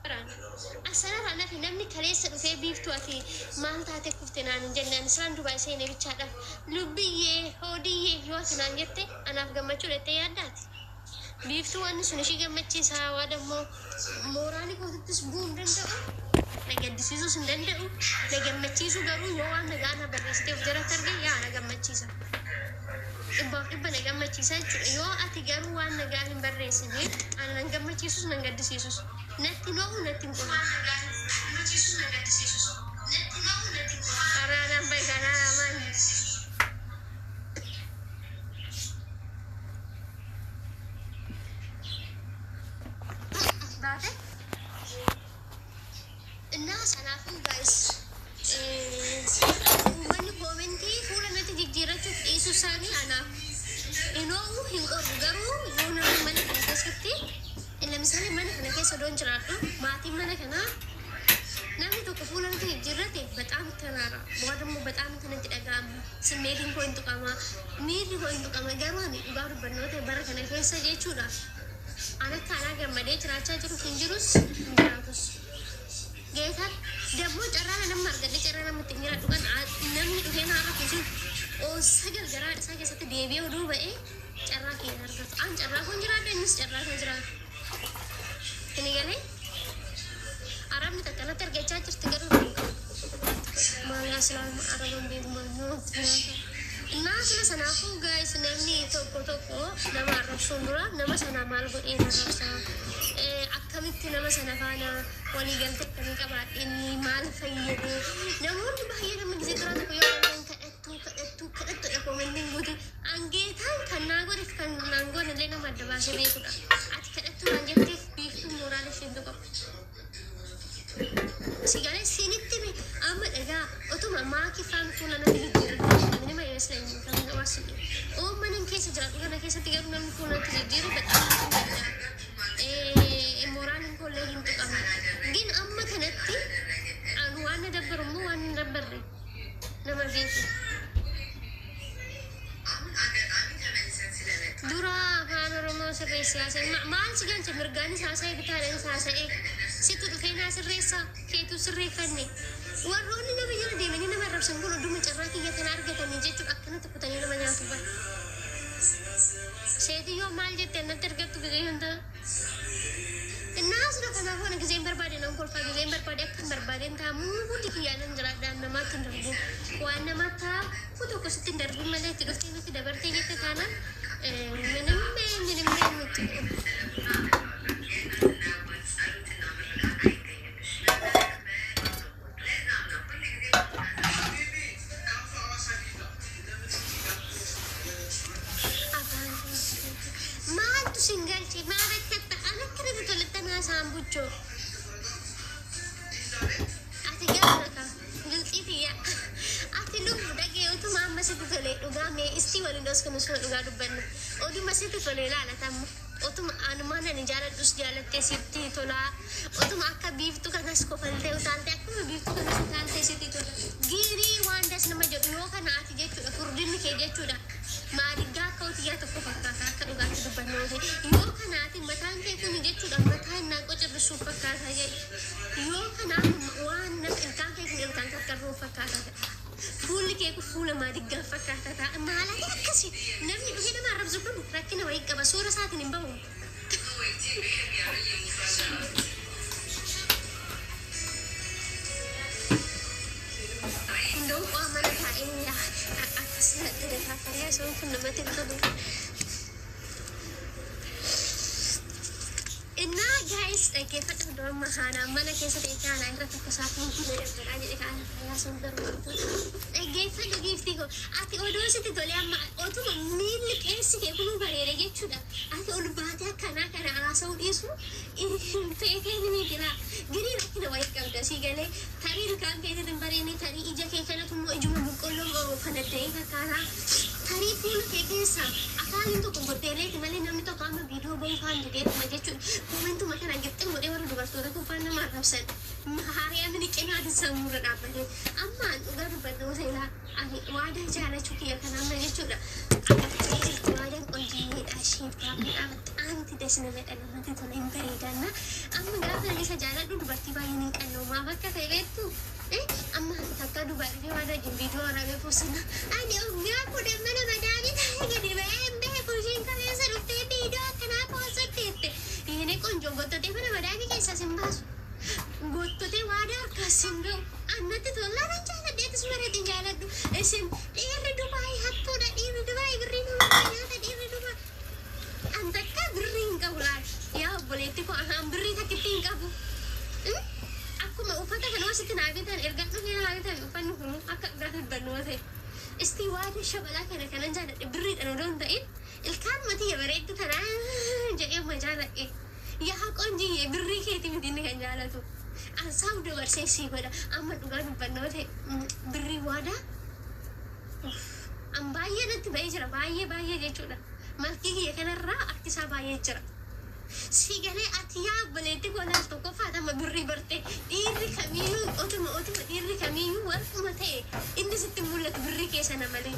Assanarraa nafi namni kaleessa dhufee biiftuu ati maal taate kufte naan hin jenne ani silaan Dubaay seene bichaadhaaf lubbiyyee hoodiyyee yoo ati naan jette anaaf gammachuu jettee yaaddaati. Biiftuu wanni sun ishii gammachiisa waa dammoo mooraalii kootittis bu'uu hin danda'u na gaddisiisuus hin danda'u na gammachiisuu garuu yoo waan nagaa na barreessitee of jalatti arge yaa na gammachiisa. Dhibbaaf dhibba na gammachiisa jechuudha. Yoo ati garuu waan nagaa hin barreessine ana nan gammachiisus nan gaddisiisus. Natti hin ho'u natti hin qorru. Karaa nan bahe kanaa lamaan. Baate. Innaa sanaafuu guys uummanni koomentii fuula natti jijjiirrachuuf dhiisuu isaanii anaaf hin ho'u hin qorru garuu yoo namni mana kana keessatti lamisaalee mana kana keessa odoon jiraadhu maatiin mana kanaa namni tokko fuula natti jijjiirrate በጣም ተናራ waan immoo በጣም kanatti dhaga'ama simmeetiin koo hin tuqama miirri koo hin tuqama garuu ani dhugaa dubbannoo ta'e bara kana keessa jechuudha an akka anaa gammadee jiraachaa jiru hin jirus hin jiraatus. Geetaan dammoo carraa nama argadhe carraa nama ittiin jiraadhu kan namni dhufee na arrabsu sun sagal garaa isaa keessatti deebi'ee oduu ba'ee carraa keenya argatu. An carraa kun jiraadha innis carraa kan jiraatu. Inni galee arabni takka natti argachaa jirti garuu hin qabu. Maal silaan araban beeku maal namatti Innaa sila sanaafuu guys namni tokko tokko nama arrabsuun dura nama sana maal godhee arrabsaa akkamitti nama sana faana waliigaltee akkamii qabaadhee maal fayyade namoonni baay'ee nama gisee duraa tokko yoo argan kadhattuu kadhattuu kadhattuudha koomentiin guutu angeetaan kan naa godheef kan naan goone illee nama adda baasee beekudha ati kadhattuu naan jetteef biiftuu mooraal isheen tuqamu. Si galee sinitti amma dhagaa otuma maakii faan fuula natti jijjiiratu minima ይመስለኝም kan uummanin keessa jiraatu kana keessatti garuu namni fuula natti jijjiiru በጣም gadda mooraan koollee hin tuqamu gin amma kanatti an waan na dabbaru immoo waan hin dabbarre nama beeku. Dura afaan Oromoo sirreessi haasa'e maal si galche mirgaanis haasa'e bitaadhaanis haasa'e situ dhufee naa sirreessa keetu sirreeffanne warroonni nama jala deemanii nama arrabsan kun oduma carraa kiyya kana argatanii jechuudha akkanatti kutanii nama nyaatu bara. Seetiyyoo maal jette natti argattu gisee hunda. Innaa asirra kanaafuu ani giseen barbaade nan kolfaa giseen barbaade akka hin barbaadeen ta'a hundi kiyyaa nan jiraadhaan namaatti hin darbu. Waan namaatti ta'a tokko sitti hin darbu malee itti dhuftee nutti dabartee jette taanaan ምንም ምንም nutti Maaltu sin galche maal akka an akkanatti tolatti haasa'an buchoo. Ati gaafata gilxii tiyya. Ati lubbu dhagee utuma amma sitti tole dhugaa mee istii waliin dhoskanu suna dhugaa dubbannu. Oduma sitti tole ilaalatamma. Otuma anumaan ani jaaladhus jaalattee sitti tolaa. Otuma akka biiftuu kanas kofaltee utaaltee akkuma biiftuu kanas utaaltee sitti tola. Giirii waan das nama jedhu yoo kana ati jechuudha furdinni kee jechuudha. Maadiggaa akka utiyyaa tokko fakkaata akka dhugaatti dubbannu yoo kanaati mataan kee kun jechuudha mataa innaa qocirrisuuf fakkaata jedhe. Yoo kanaaf waan nama ilkaan kee kun ilkaan kakkarruu fakkaata jedha. Fuulli kee kun fuula maadiggaa fakkaata ta'a. Maal akkasi namni dhufee nama arrabsu kun rakkina wayii qaba suura isaatiin hin bahu. Hunduu waa mana taa'ee akkas dafaafariyaa sun kun namatti hin tolu. Innaa guys dhaggeeffadha hunduu amma haanaan mana keessa ta'e kaanaa irratti akka isaatiin kun jedhaa jedhe kaanaa fayyaa sun garuu dhaggeeffadhu giiftii koo ati odoo sitti tole amma otuma miilli keessi kee kunuu bareede jechuudha ati ol baatee akkanaa kana haasa'uu dhiisu feetee ni jira girii rakkina wayii qabda sii galee tarii ilkaan keetiin hin bareedne tarii ija kee kanatu immoo ijuma boqqolloo fanadda'ee fakkaata tarii fuula kee keessa afaaniin tokko godheeleeti malee namni tokko amma viidiyoo gonfaan dideetuma jechuudha koomentuma kana gixxin godhee warra dubartoota kubbaan nama arrabsan haariyaa mini qinaatiin sammuurra dhaabbatee amma an dhugaa dubbadhu seelaa ani waadaa jaalachuu kiyya kana amma jechuudha agartee jirti waadaan qonjiyyeedha isheef gaaffiidha በጣም ደስ ነው namatti tola hin bareedanna amma gaafa isa jaaladhu dubartii baay'een hin qannoo maaf akka ta'e beektu. Amma takka Dubaay dhufee waan wajjin viidiyoo waraabee poosana. Ani waggaa 10 mana madaamii taa'ee gadi ba'ee hin beeku, isheen kaleessa dhuftee viidiyoo akkanaa poosatteette. Yene qonjoo gottotee mana madaamii keessaa sin baasu. Gottotee waadaa harkaas sin ga'u. Annatti tollaan an jaaladhe, atis mareetiin jaaladhu. Isin dhiirri Dubaay hattuudha, dhiirri Dubaay birrii namarraa nyaata, dhiirri Dubaay. An takka birrii hin qabu laal. Yaa obboleetti koo, an birrii takkitti hin qabu. Akkuma uffata kana wasitti naa bitan, erga dhufee naa bitan uffanni kun akka dhugaa dubbannoo ta'e. Istii waada shabalaa kana kanan jaaladhe birriidhaan odoo hin ta'in ilkaan matiyya bareeddu tanaa jedhee ma jaaladhe. Yaa qonjiyyee, birrii keeti miti inni kan jaalatu. Ansaaf dabarsee sii godha. Amma dhugaa dubbannoo ta'e birrii waadaa an baay'ee natti ba'ee jira, baay'ee baay'ee jechuudha. Malkii kiyya kanarraa harki isaa baay'ee jira. Si galee ati yaa obboleetti koo, laal, tokkoffaa amma birrii barte, dhiirri kamiyyuu otuma dhiirri kamiyyuu warquma ta'e inni sitti mul'atu birrii kee sana malee.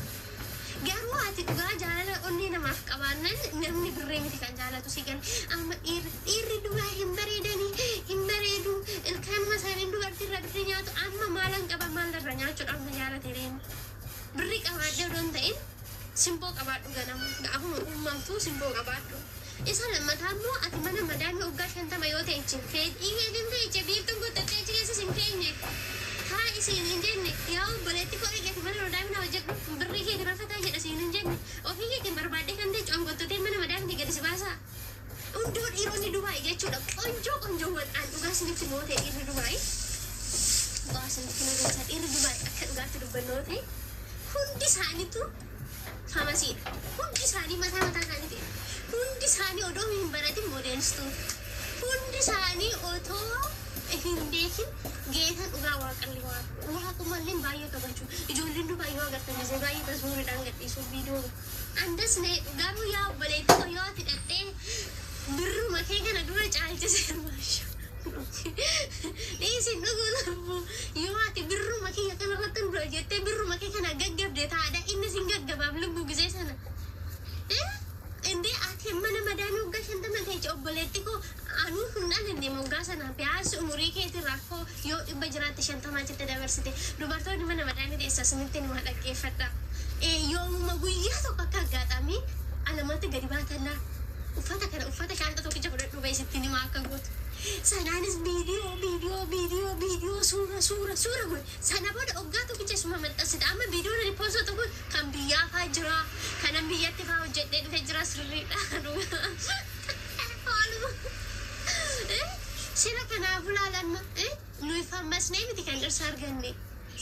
Garuu ati dhugaa jaalala onnee namaaf qabaannan namni birrii miti kan jaalatu, si gale. Amma dhiirri duraa hin bareedanii, hin bareedu, ilkaanuma isaanii dubartiirra birrii nyaatu. Amma maalan qaba, maalarra nyaachuudhaaf na jaalate reema. Birrii qabaadhee odoo hin ta'in simboo qabaadhu, ganama gaafuma uumamtuu simboo qabaadhu. Isa lammataa immoo ati mana madaamii waggaa 50 yoo ta'e fedhii keetiin ta'e biiftuun guuttattee achi keessa sin keenye. Haa isiin hin jenne, yaa obboleetti koo, eegati mana madaamii na hojjedhu, birrii keetiin rafataa jedha siin hin jenne. Ofii keetiin barbaaddee kan ta'e congottatee mana madaamii gadi si baasaa. Hunduu dhiironni Dubaay jechuudha. Qonjoo qonjoowwan an dhugaa isinitti moo ta'e, dhiirri Dubaay dhugaa isinitti nageessa, dhiirri Dubaay akka dhugaatti dubbannoo ta'e hundi isaaniitu famousiidha. Hundi isaanii mataa mataa isaaniiti. Hundi isaanii odoo hin baratin modeelistoota. Hundi isaanii otoo hin beekin geetan dhugaa waaqalli waaqumallee baay'ee kabaju. Ijoolleen Dubaay yoo agartan isee baay'ee masmuuriidhaan gadhiisu viidiyoo. Andas ne garuu yaa obboleetti koo, yoo ati dhattee birruma kee kana dura caalchise, maasha. Dhiisin dhuguu lubbuu, yoo ati birruma kiyya kanarratti dura jettee birruma kee kana gaggabde taadha, inni sin gaggabaaf lubbuu gisee sana. Indee ati mana madaamii waggaa 50 ta'e, obboleetti koo, anuu hin dhalanne moggaa sana biyaas umurii keetiin rakkoo yoo 100 jiraatte 50 achitti dabarsite. Dubartoonni mana madaamii teessa isinitti nima dhaggeeffadha. Yoomuma guyyaa tokko akka aggaxaamii alamatti gadi baatannaa uffata kana, uffata shaanxa tokkicha fudhadhu ba'e sitti nima akka gootu. Sanaanis viidiyoo viidiyoo viidiyoo viidiyoo suura suura suura godhe. Sana booda waggaa tokkicha isuma maxxansite. Amma viidiyoon ani poostatu kun kan biyyaa faa jira. Kanan biyyatti faa hojjedhee dhufe jira, sirriidha. Haaluma. Sila kanaafuu laalanna nuyi fammasnee miti kan dhirsa arganne.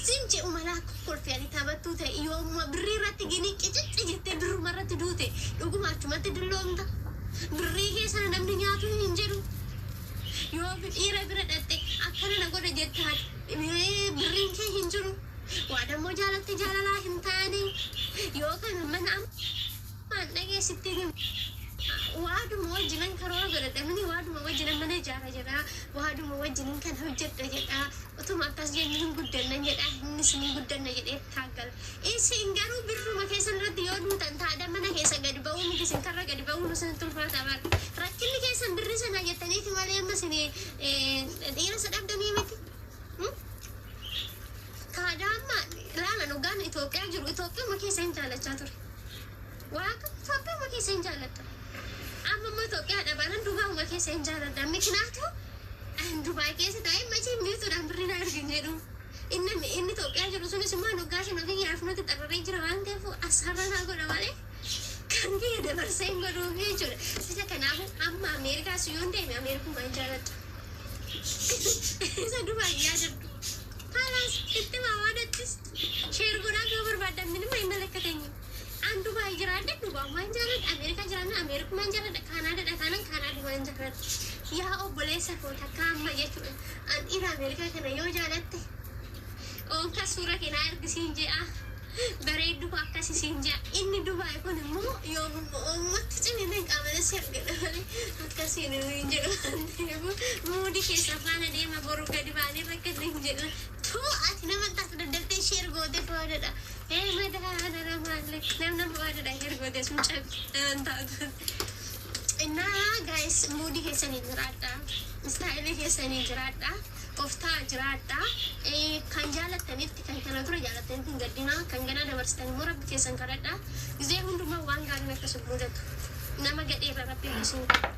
Sin je'u malaa kolfee ani taphattuu ta'e yoomuma birrii irratti gini qicicci jettee birruma irratti duute dhuguma achumatti dulloomta. Birrii kee sana namni nyaatu hin jedhu. Yoo dhiira bira dhatte akkana na godha jettaa birriin kee hin jiru. Waa dammoo jaalatte jaalalaa hin taane yoo kana mana ammaan dhageessitti waaduma wajjinan karoora godhadha mini, waaduma wajjinan mana ijaara jedha, waaduma wajjinin kan hojjedha jedha, utuma akkas jennu hin guddannan jedha, innis hin guddanna jedhee taaggala. Isin garuu birruma keessan irratti yoo duutan taadha mana keessa gadi ba'uu miti, isin karra gadi ba'uu nu isin tulfaata bara. Rakkinni keessan birri sana jettaniiti malee amma isin dhiira isa dhabdanii miti. Taadha amma laalan hoggaan Itoophiyaa jiru Itoophiyaa keessa hin jaalachaa ture. Waaqa Itoophiyaa keessa hin jaaladha. Amma immoo Itoophiyaa dhabaanan Dubaayuma keessa hin jaaladha. Mikinaatu Dubaay keessa taa'ee machi miituudhaan birrii na argin jedhu. Inni Itoophiyaa jiru sunis immoo waggaa 5 ofii yaafnutti xarraree jira waan ta'eef asarra naa godha malee kan kiyya dabarsee hin godhuuf jechuudha. Isa kanaafuu amma Ameerikaas yoon deeme Ameerikumaa hin jaaladha. Isa Dubaay yaadadhu. Kalaas itti maawaadhattis share godhaa yoo barbaadan minima hin malakkatenyu. An Dubaay jiraadhe Dubaamaan jaaladha, Ameerikaa jiraanna Ameerikumaan jaaladha, Kaanaadaadha taanan Kaanaadhumaan jaaladha. Yaa obboleessa koo, takka amma jechuudha. An dhiira Ameerikaa kana yoo jaalatte oonka suura kee naa ergisiin je'a. Bareeddu koo akkasi siin je'a. Inni Dubaay kun immoo yoo uummatti cimina hin qaamane si argata malee akkasiin hin jedhu waan ta'eef muudii keessa faana deema, boru gadi baanee rakkate hin jedhu. Tuu ati nama taatu daddaftee share goote foodadha. Ee madaa nana maalle nam nama waadadha, share goote sun cabi naman taatu. Innaa guys, muudii keessanii jiraadha. Style Jaalallee keessanii jiraadha. Of ta'a jiraadha. Kan jaalattanitti, kan kana dura jaalattanitti hin gaddinaa. Kan ganaa dabarsitan immoo Rabbi keessan kadhadha. Gizee hundumaa waan gaariin akkas hin mudatu. Nama gadheerra Rabbi isin qaba.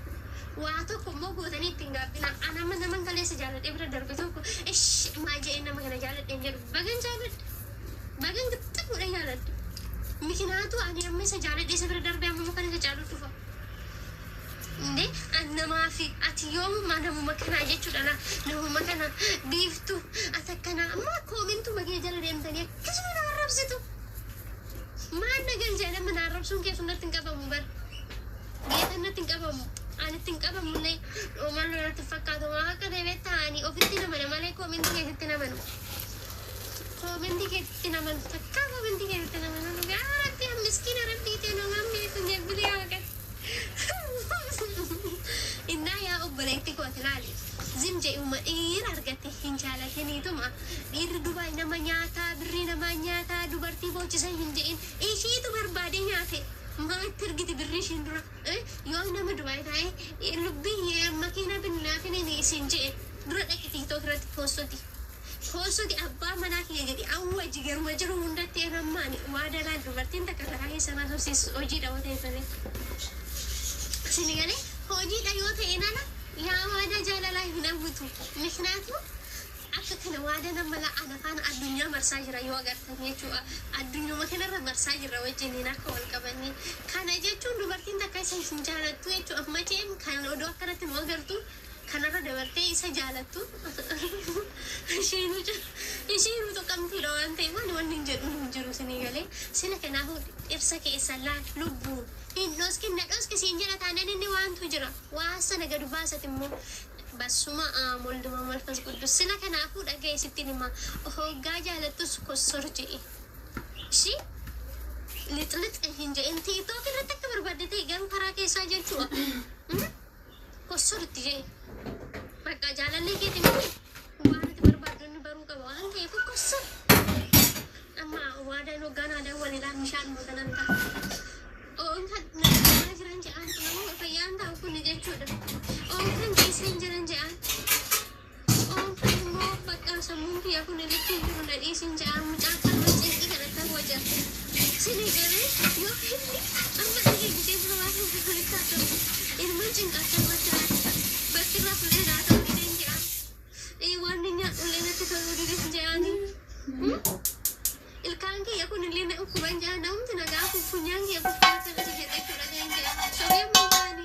Waa tokko immoo gootanii ittiin gaabbinaa. Ana amma naman kaleessa jaaladhee bira darbe tokko ish maa jedhee nama kana jaaladhe hin jedhu. Bagan jaaladhe. Bagan gixxi godhee jaaladhe. Mikinaatu ani amma isa jaaladhee isa bira darbe amma kan isa caalu dhufa. Inde an namaafi ati yoomuma namuma kanaa jechuudha laa, namuma kana biiftu ati akkanaa amma koomintuma kee jala deemtanii akkasuma na arrabsitu. Maal na galchee nama na arrabsuun keessu natti hin qabamu bar. Geeta natti hin qabamu. Ani itti hin qabamu illee dhoomaan natti fakkaatu waa akka ta'e beektaa, ani ofitti namana malee koomintii keetitti namanu. Koomentii keetitti namanu, takkaa koomentii keetitti namanu. Dhugaa Rabbi, an miskiina Rabbii ta'e namaan beeku jabbilee waaqati. Innaa yaa obboleetti kooti, laali, zim je'uma dhiira argatte hin jaalatiniituma dhiirri Dubaay nama nyaataa, birrii namaa nyaataa, dubartii boochisa hin je'in. Ishiitu barbaade nyaate, maatti ergiti birrii ishiin dura. Yoo nama Dubaay taa'e lubbii makiina binnaafin isin je'e dura dhaqi TikTok irratti poostoti. Poostoti abbaa manaa kiyya jedhi, awwaji garuma jiru hundatti nammaani waa dalaan dubartiin takka karaa keessa naa sobsiisu hojiidha yoo ta'e malee. Isin galee hojiidha yoo ta'e nana yaa waadaa jaalalaa hin hawwitu. Miknaatu akka kana waada nama la ana faana addunyaa marsaa jira yoo agartan jechuudha. Addunyuma kanarra marsaa jirra wajjiniin akka wal qabanii. Kana jechuun dubartiin takka isa hin jaalattu jechuudha. Macheem kan odoo akkanatti nu agartu kanarra dabartee isa jaalattu ishiinuu tuqamtuudha waan ta'eef waan wanni hin jedhu hin jiru isinii galee. Sila kanaafuu dhirsa keessa laal, lubbuun hin dhoskin, na dhoski siin jedha taanaan inni waantu jira waa sana gadu baasati immoo basuma molduma malfas quddus. Sila kanaafuu dhaga'e sittin hima, hoggaa jaalattus kossor je'e shi lixlix hin jedhin. TikTok irratti akka barbaadde ta'e, garuu karaa keessaa jechuudha kossoritti jedhe. Bakka jaalallee keeti miti, waan ati barbaaddu inni baruu qaba waan ta'eef kossor. Amma waadaan hoggaan aadaan walidhaan bishaan mootanan ta'a. Oon kan namaa jiran jedhaan, nama fayyaan ta'u kun jechuudha. Oon kan keessa hin jiran jedhaan. Oon kan immoo bakka sammuun kiyya kun likkii hin jiru na dhiisin jedhaan, mucaa qalma cinqii kan akka waja. Sini galee yoo inni amma dhagee gisee dura waan hin walitti haasa'u ilmaan cinqaa akkanumatti raata. Bakki irraa fuudhee naa ta'uu dideen jedhaan. Waan inni nyaadhu illee natti toluu dideen jedhaani. Ilkaan kiyya kun illee na dhukkuban jedha, namni nagaa funyaan kiyya kubbaa kana si jedha jechuudha kan jedha. Sobee maali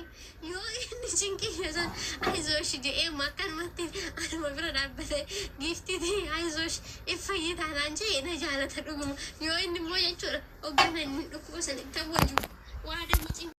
yoo inni cinqii san ayizoosh jedhee akkanumatti anuma bira dhaabbate giiftiiti ayizoosh iffayyi taanaan jee na jaalata dhuguma. Yoo inni immoo jechuudha hoggaan inni dhukkuba san itti awwaju waa damma cinqii.